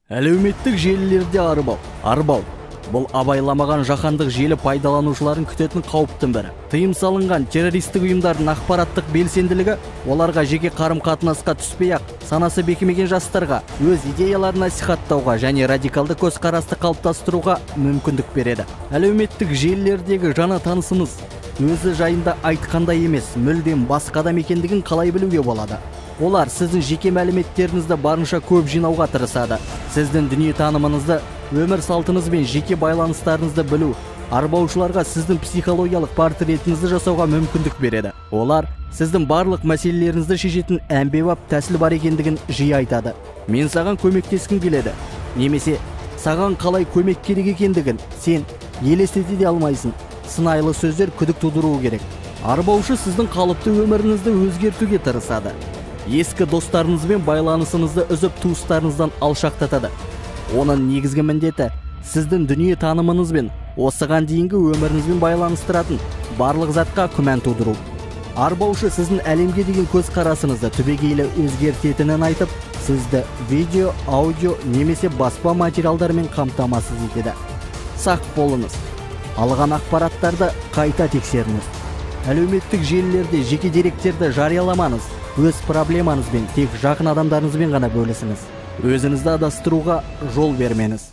Әлеуметтік желілерде арбау. Арбау — бұл абайламаған жаһандық желі пайдаланушыларын күтетін қауіптің бірі. Тыйым салынған террористік ұйымдардың ақпараттық белсенділігі оларға жеке қарым қатынасқа түспей ақ санасы бекімеген жастарға өз идеяларын насихаттауға және радикалды көзқарасты қалыптастыруға мүмкіндік береді. Әлеуметтік желілердегі жаңа танысыңыз өзі жайында айтқандай емес, мүлдем басқа адам екендігін қалай білуге болады? Олар сіздің жеке мәліметтеріңізді барынша көп жинауға тырысады. Сіздің дүниетанымыңызды, өмір салтыңыз бен жеке байланыстарыңызды білу арбаушыларға сіздің психологиялық портретіңізді жасауға мүмкіндік береді. Олар сіздің барлық мәселелеріңізді шешетін әмбебап тәсіл бар екендігін жиі айтады. «Мен саған көмектескім келеді» немесе «Саған қалай көмек керек екендігін сен елестете де алмайсың» сыңайлы сөздер күдік тудыруы керек. Арбаушы сіздің қалыпты өміріңізді өзгертуге тырысады. Ескі достарыңызбен байланысыңызды үзіп, туыстарыңыздан алшақтатады. Оның негізгі міндеті — сіздің дүние танымыңыз бен осыған дейінгі өміріңізбен байланыстыратын барлық затқа күмән тудыру. Арбаушы сіздің әлемге деген көзқарасыңызды түбегейлі өзгертетінін айтып, сізді видео, аудио немесе баспа материалдармен қамтамасыз етеді. Сақ болыңыз, алған ақпараттарды қайта тексеріңіз. Әлеуметтік желілерде жеке деректерді жарияламаңыз. Өз проблемаңызбен тек жақын адамдарыңызбен ғана бөлісіңіз. Өзіңізді адастыруға жол бермеңіз.